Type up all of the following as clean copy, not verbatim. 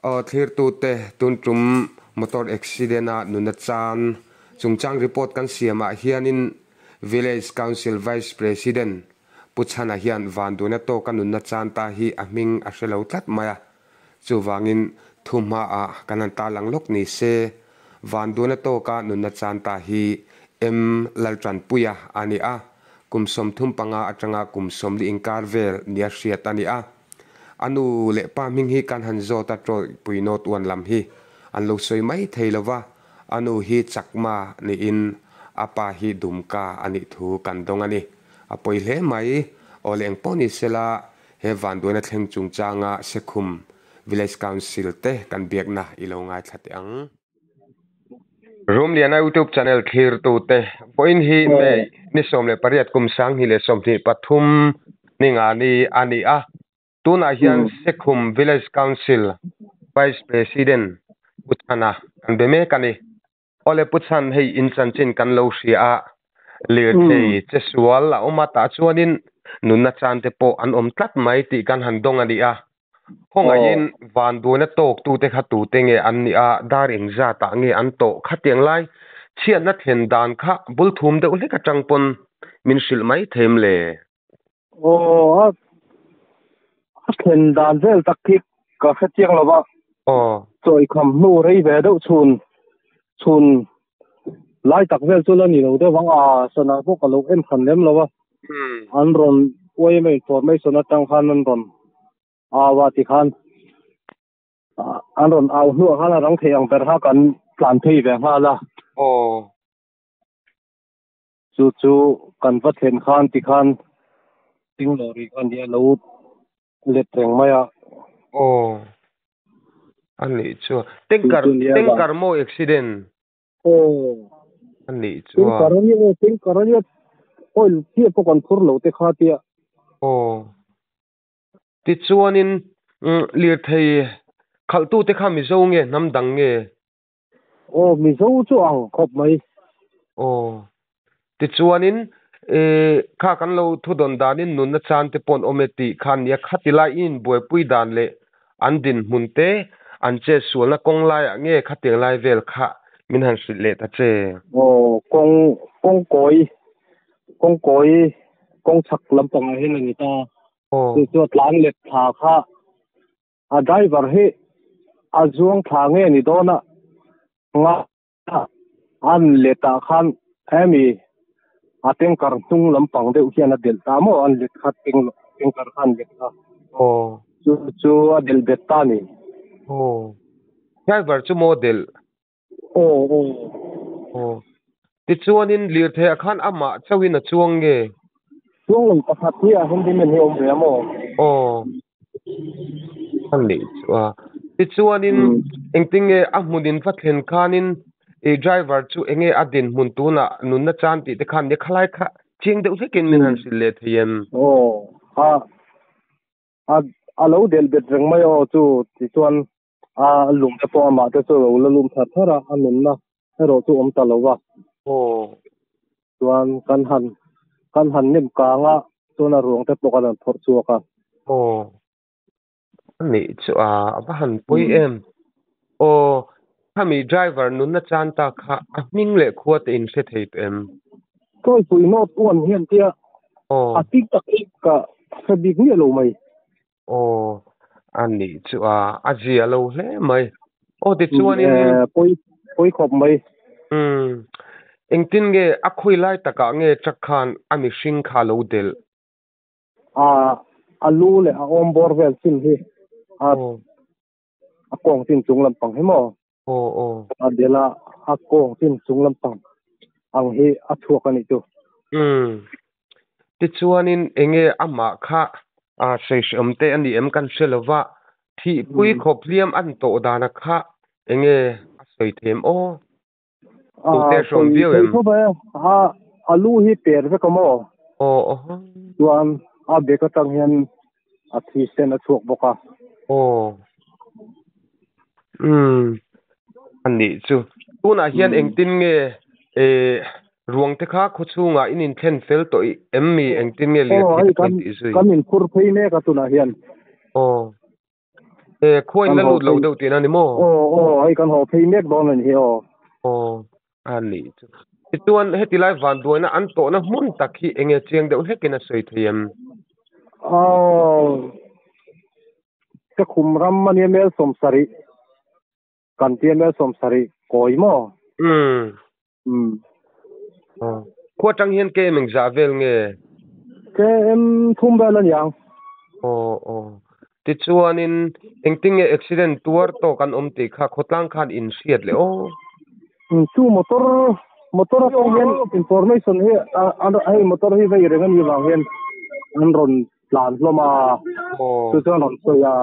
Aw thlirtute tun tum motor accident a nuna chan chungchang report kan siamah hianin Village Council Vice President Pu Chhana hian Vanduna tawka nunna chan ta hi a hming a hre lo tlat mai a, chuvangin thu hmaah kan han tarlang lawk ni se, Vanduna tawka nunna chan ta hi M Laltanpuia a ni a, kum 35 atanga kum 40 inkar vel nia hriat a ni a. A nu leh pa hming hi kan han zawt a tawipui nawt uan lam hi an lo sawi mai thei lo va, a nu hi Chakma niin a pa hi Dumka a nih thu kan dawng a ni. A pawi hle mai, aw leh engpawh ni sela he vanduaina thleng chungchanga Sekhum Village Council te kan biakna i lo ngaithla teh ang. Rumliana YouTube channel thlirtute vawiin hi May ni 18 kum 2023 ni nga ni a ni a. Tunah hian Sekhum Village Council Vice President Pu Chhana kan be mek a ni. Awle Pu Chhan hei in chanchin kan lo hria a, lirthei che sual a awm a tah chuanin nunna chan te pawh an awm tlat mai tih kan han dawng a ni a. Khawngaihin vanduaina tawktute kha tute nge an nih a, dar engzatah nge an tawh khatiang lai chhiatna thlen dan kha bul thum deuh hlek atang pawn min hrilh mai theim le? Aw, a a thlen dan vel tak khi ka hre chiang lo va. Aw. Chawi kham hnu rei ve deuh chhun chhun lai tak vel chu la ni lo deuh ang a, sana pawh ka lo en khan lem lo va. An rawn YMA information atang khan an rawn au a tikhan an rawn au hnuah khan a rang thei ang ber kha kan tlan phei ve nghal a. Aw. Chu chu kan va thlen khan tikhan Tinglawri kha nia lo let reng mai a. Aw. A nih chu. Tanker tanker maw accident? Aw. A nih chu a. Tanker a nia tanker a nia oil chiah pawh kan phur lo te kha tia. Aw. Tichuanin lirthei khalhtute kha Mizo nge hnam dang nge? Aw Mizo chu ang khawp mai. Aw. Tichuanin kha kan lo thu dawn danin nunna chan te pawh an awm e tih kha nia khati lai i inbuaipui dan leh an dinhmun te an chet sualna kawng laiah nge khatiang lai vel kha min han hrilh leh ta che. Aw kawng kawng kawi kawng kawi kawng chhak lampangah hian a ni ta. Aw. Chu chu a tlan let thla kha a driver hi a zuang thla nge ni dawn a nga an letah khan hemi a tanker hnung lampang deuh hian a delh ta maw an let kha tanker kha an let kha. Aw. Chu chu a delh bet ta a ni. Aw. Driver chu maw delh? Aw aw. Aw. Tichuanin lirthei ah khan amah chauhin a chuang nge? Chuang lo pakhat hi a handyman hi a awm ve a maw? Aw. A nih chu a. Tichuanin engtinge a hmunin va thlen khanin i driver chu enge a dinhmun tunah nunna chan tih te khan nia khalai kha chiang deuh hlekin min han hrilh leh thei em? Aw. A a a lo delh bet reng mai aw chu tichuan a lum te pawh amah te chu a lo la lum thar thar a, a nunna erawh chu awm ta lo va. Aw. Chuan kan han kan han nem kang a, chuan a ruang te pawh kan han phawrh chhuak a. Aw. A nih chu a, a va han pawi em. Aw, khami driver nunna chan ta kha a hming leh khua te in hre thei tawh em? Tawipui nawt uan hian tia a tik tak hi ka hre bik miah lo mai. Aw, a nih chu a, a zia lo hle mai. Aw tichuanin. Pawi, pawi khawp mai. Umm, engtin nge a khawi lai takah nge truck khan a mihring kha a lo delh? A, a lu leh a awm bawr vel chin hi a, a kawng chin chung lampang hi maw? Aw, aw. A delh a, a kawng chin chung lampang ang hi a chhuak a nih chu. Umm, tichuanin enge amah kha a sawihrehawm te a ni em kan hre lo va, thihpui khawp hliam an tawh dana kha enge a sawi thei em aw? A Tute hrawm sawi viau thei em? khawp e, a a lu hi per vek a maw? Aw aw. Chuan a bek atang hian a thisen a chhuak bawk a. Aw. Umm. A nih chu. Tunah hian engtin nge eh ruang te kha khawchhungah in inthlen fel tawh em mi engtin nge Aw lirthei hei te pawh kan in tih zui? kan inphur phei mek a tunah hian. Aw. E khuain Kan la haw lut lo phei deuh tihna ni maw? Aw aw hei kan haw phei mek dawn a ni hi aw. Aw a nih chu. Tichuan heti lai vanduaina an tawhna hmun tak hi eng nge chiang deuh hlekin a sawi thei em? Aw ka khum ram a nia mel 70 kan tia mel 70 kawi maw? Umm. Umm. Aw khua atang hian KM engzah vel nge? KM thum vel a niang. Aw aw. Tichuanin engtin nge accident tuar tawk an awm tih kha khawtlang khan in hriat leh aw. Chu motor motor atang hian information hi hei motor hi vei reng a nih vang hian an rawn tlan hlawm a, chu chuan rawn sawi a.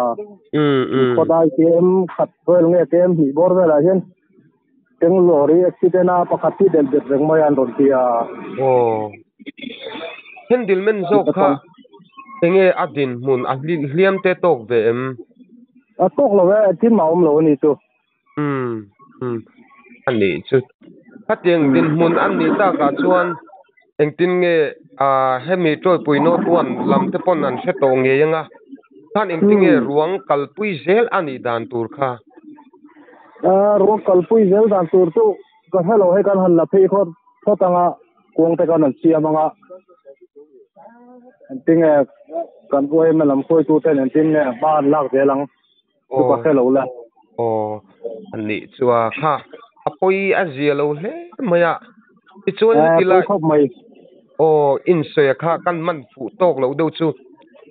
Khawdai KM khat vel nge KM hnih bawr velah hian keng lorry accident a pakhat hi delh bet reng mai a an rawn ti a. Aw. Hendil men zawk kha enge a dinhmun a hliam te tawk ve em? A tawk lo e, engtin mah a awm lo a ni chu. Umm umm a nih chu. Khatiang dinhmun an nih takah chuan engtin nge ah hemi Tawipui North One lam te pawn an hre tawh ngei anga khan engtin nge ruang kalpui zel a nih dan tur kha? Ah ruang kalpui zel dan tur chu ka hre lo hei kan han la phei khawt phawt anga kuang te kan han siam anga engtin nge kan yma lam hruaitu ten engtin nge hma an lak zel ang. Chu ka hre lo le. Aw, a nih chu a kha a pawi a zia lo hle mai a. Tichuan heti lai. Pawi khawp mai. Aw, insawi a kha kan man fuh tawk loh deuh chu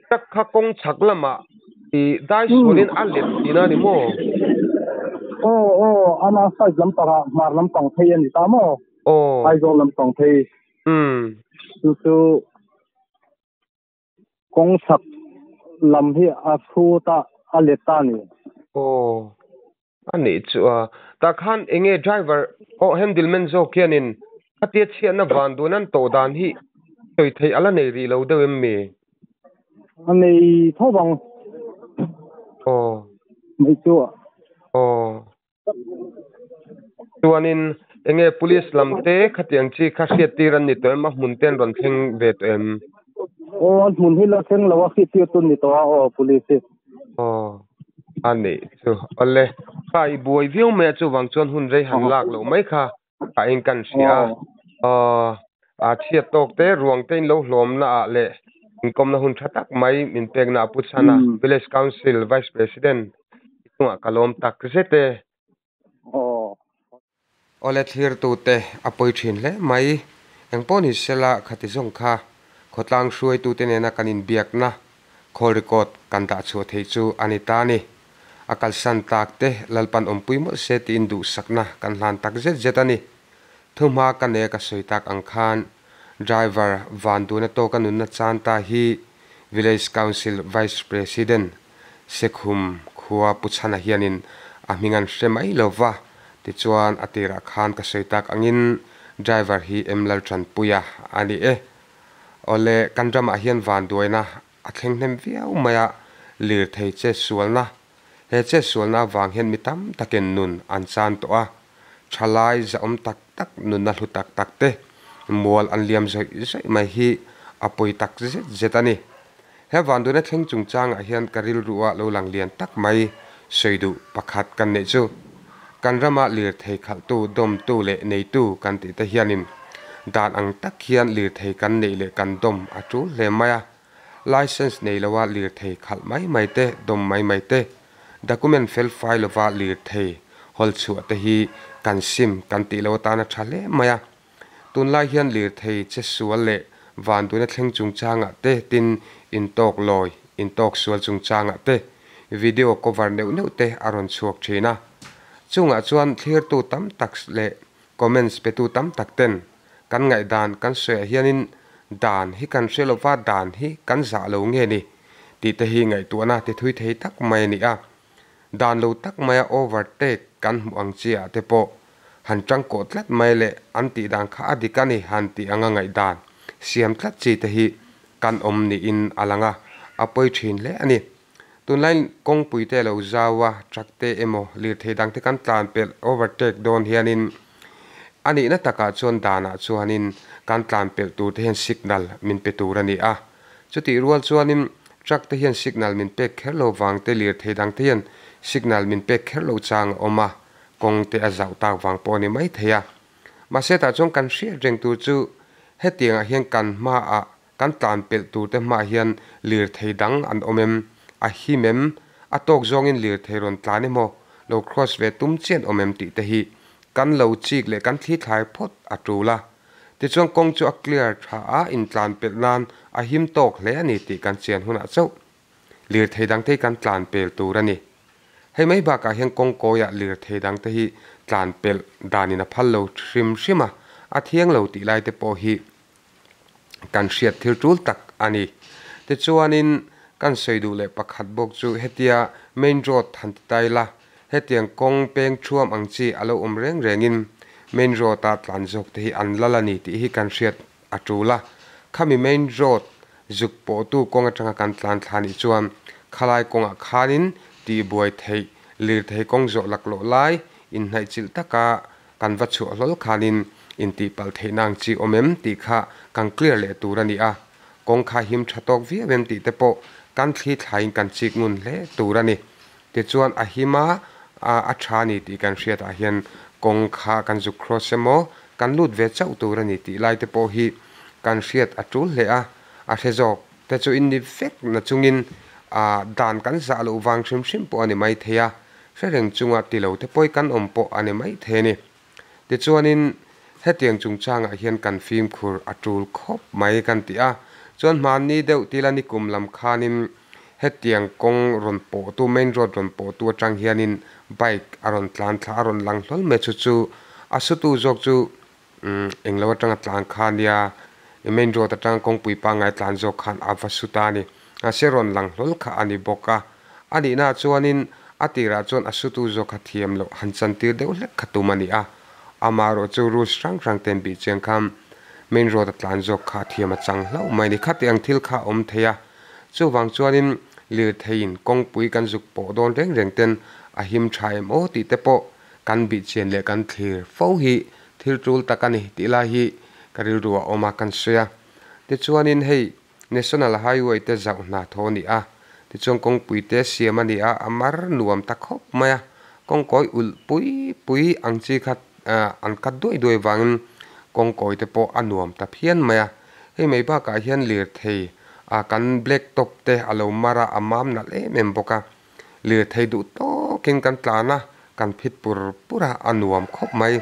tak kha kawng chhak lamah i dai sualin a let tihna a ni maw? Aw, aw, ama side lampangah hmar lampang phei a ni ta maw? Aw. Aizawl lampang phei. Umm. Chu chu. Kawng chhak lam hi a chhut a, a let ta a ni. Aw, a nih chu a. Tah khan eng nge driver aw handle man zawk hianin khatia chhiatna van dun an tawh dan hi sawi theih a la nei rih lo deuh em mi? A nei tho vang. Aw. Mai chu a. Aw. Chuanin eng nge police lam te khatiang chi kha hriat tir an ni tawh em? A hmun te an rawn thleng ve tawh em? Aw a hmun hi la thleng lo a hriat tir chu ni tawh a aw police hi. Aw a nih chu awle kha i buai viau mai a chuvang chuan hun rei han lak loh mai kha a eng kan hria a. Aw a chhiat tawk te ruang te in lo hlawm na ah leh inkawmna hun tha tak mai min pek na a pu chhan a Village Council Vice President i chungah ka lawm tak zet e. Awle thlirtute a pawi thin hle mai. Engpawh ni sela khati zawng kha khawtlang hruaitute nena kan inbiakna call record kan dah chhuah theih chu a ni ta a ni. A kalsan tak te Lalpan awmpui mawlh se tiin duhsakna kan hlan tak zet zet a ni. Thuhma ka ne ka sawi tak ang khan driver van duna tawka nunna chan ta hi Village Council Vice President Sekhum khua Pu Chhana hianin a hming an hre mai lo va, tichuan a tirah khan ka sawi tak angin driver hi M Laltanpuia a ni e. Awle, kan ramah hian vanduaina a thleng hnem viau mai a, lirthei chetsualna, he chetsualna avang hian mi tam takin nun an chan tawh a, thalai zahawm tak tak nunna hlu tak tak te mual an liam zawih zawih mai hi a pawi tak zet zet a ni. He vanduaina thleng chungchangah hian ka rilru a lo lang lian tak mai sawi duh pakhat kan neih chu. Kan rama lirthei khalhtu, dawmtu leh neitu kan tih te hianin dan ang tak hian lirthei kan neih leh kan dawm a tul hle mai a. Licence nei loa lirthei khalh mai mai te, dawm mai mai te, document fel fai lova lirthei hawl chhuah te hi kan sim kan tih lo atana tha hle mai a. Tunlai hian lirthei che sual leh vanduaina thleng chungchangah te tin intawk lawi, intawk sual chungchangah te video cover neuh neuh te a rawn chhuak thin a. Chungah chuan thlirtu tam tak leh comments petu tam tak ten kan ngaihdan kan sawiah hianin dan hi kan hre lova dan hi kan zah lo nge ni tih te hi ngaihtuahna ti thui thei tak mai a ni a. Dan lo tak maia overtake kan hmuh ang chi ah te pawh han tangkawh tlat mai leh an tih dan kha a dik a ni han tih anga ngaihdan siam tlat chi te hi kan awm niin a lang a, a pawi thin hle a ni. Tunlai kawngpui te lo zau a, truck te emaw lirthei dang te kan tlan pelh overtake dawn hianin a nihna takah chuan danah chuanin kan tlan pelh tur te hian signal min pe tur a ni a. Chutih rual chuanin Truck te hian signal min pek kher lo vang te lirthei dang te hian signal min pek kher lo chang a awm a, kawng te a zauh tak vang pawh a ni maithei a. Mahse tah chuan kan hriat reng tur chu hetiangah hian kan hmaah kan tlan pelh tur te hmaah hian lirthei dang an awm em? A him em? A tawk zawngin lirthei rawn tlan emaw lo cross ve tum chian awm em tih te hi kan lo chik leh kan thli thlai phawt a tul a. Tichuan kawng chu a clear tha a, intlan pelh nan a him tawk hle a ni tih kan chian hunah chauh lirthei dangte hi kan tlan pel tur a ni. Hei mai bakah hian kawng kawiah lirthei dangte hi tlan pelh danin a phal lo hrim hrim a, a thiang lo tih lai te pawh hi kan hriat thil tul tak a ni. Tichuanin kan sawi duh leh pakhat bawk chu hetia main road han ti ta ila, hetiang kawng peng thuam ang chi a lo awm reng rengin main road a tlan zawk te hi an lal a ni tih hi kan hriat a tul a. Khami main road zuk pawhtu kawng atanga kan tlan thla nih chuan khalai kawngah khanin tihbuai theih lirthei kawng zawh laklawh lai inhnaihchilh taka Kan va chhuah hlawl khanin intihpalh theihna ang chi awm em tih kha kan clear leh tur a ni a, kawng kha him tha tawk viau em tih te pawh kan thli thlaiin kan chik ngun hle tur a ni. Tichuan a him a, a tha a ni tih kan hriatah hian kawng kha kan zuk cross emaw kan lut ve chauh tur a ni tih lai te pawh hi kan hriat a tul hle a, a hre zawk te chu in ni vek na chungin dan kan zah loh vang hrim hrim pawh a ni maithei a. Hre reng chunga ti lo te pawi kan awm pawh a ni maithei a ni. Tichuanin hetiang chungchangah hian kan fimkhur a tul khawp mai kan ti a, chuan hmanni deuh tila nikum lam khanin hetiang kawng rawn pawhtu main road rawn pawhtu atang hianin bike a rawn tlan thla a rawn lang hlawl mai chu chu a sutu zawk chu englo atanga tlan kha nia main road atanga kawngpui pangngai tlan zawk khan a va su ta a ni. Mahse rawn lang hlawl kha a ni bawk a. A nihna chuanin a tirah chuan a sutu zawk kha thiam loh han chantir deuh hlek kha tum a ni a. Amaherawh chu rules hrang hrang ten bih chiang khan main road a tlan zawk kha thiam a chang hlauh mai a ni. Khati ang thil kha a awm thei a. Chuvang chuanin lirtheiin kawngpui kan zuk pawh dawn reng reng ten a him tha em aw tih te pawh kan bih chian leh kan thlir fo hi thil tul tak a ni tih lai hi ka rilru a awm a kan sawi a. Tichuanin hei National Highway te zauh hna thaw a ni a, tichuan kawngpui te siam a ni a, a mar nuam ta khawp mai a, kawngkawi ulh pui pui ang chi kha an cut duai duai vangin kawngkawi te pawh a nuam ta phian mai a, hei mai bakah hian lirthei a kan black top te a lo mar a, a mam nalh em em bawk a, lirthei duh tawkin kan tlan a, kan phit pur pur a, a nuam khawp mai.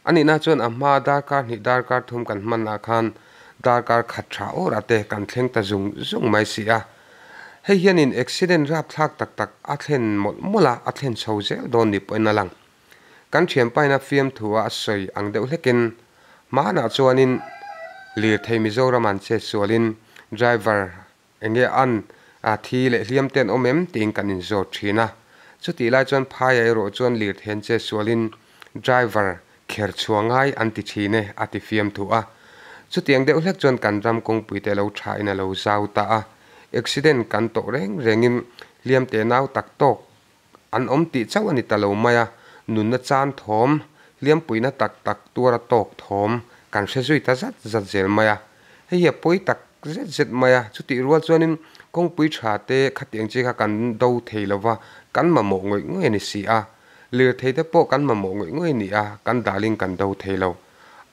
A nihna chuan a hma darkar hnih darkar thum kan hmanah khan darkar khat tha awrah te kan thleng ta zung zung mai si a. Hei hianin accident rapthlak tak tak a thlen mawlh mawlh a, a thlen chho zel dawn ni pawhin a lang. Kan thianpaina fiamthu a a sawi ang deuh hlekin hmanah chuanin lirthei Mizoram an chetsualin driver Enge an a thi leh hliam te an awm em tiin kan inzawt thin a. Chutih lai chuan phaiah erawh chuan lirthen che sualin driver kher chhuah ngai an ti thin e a ti fiam thuh a. Chutiang deuh hlek chuan kan ram kawngpui te lo thain a lo zau ta a. Accident kan tawh reng rengin hliam te nau tak tawk an awm tih chauh a ni ta lo mai a, nunna chan thawm, hliampuina tak tak tuara tawk thawm kan hre zui ta zat zat zel mai a. Hei hi a pawi tak zet zet mai a, chutih rual chuanin kawngpui tha te khatiang chi kha kan do thei lo va, kan mamawh ngawih ngawih a ni si a. Lirthei te pawh kan mamawh ngawih ngawih a ni a, kan dalin kan do thei lo.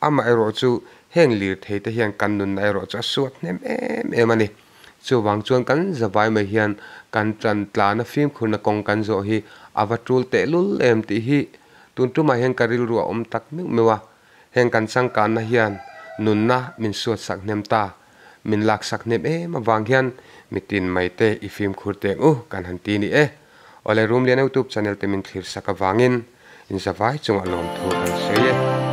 Amaherawh chu heng lirthei te hian kan nunna erawh chu a suat hnem em em a ni. Chuvang chuan kan zavai mai hian kan tan tlana fimkhurna kawng kan zawh hi a va tul tehlul em tih hi tun tumah hian ka rilru a awm tak meuh meuh a. Heng kan changkanna hian nunna min suat sak hnem ta, min lak sak hnem em avang hian mitin mai te i fimkhur teng u kan han ti ni e. Awle Rumlian Youtube channel te min thlir sak avangin in zavai chungah lawmthu kan sawi e.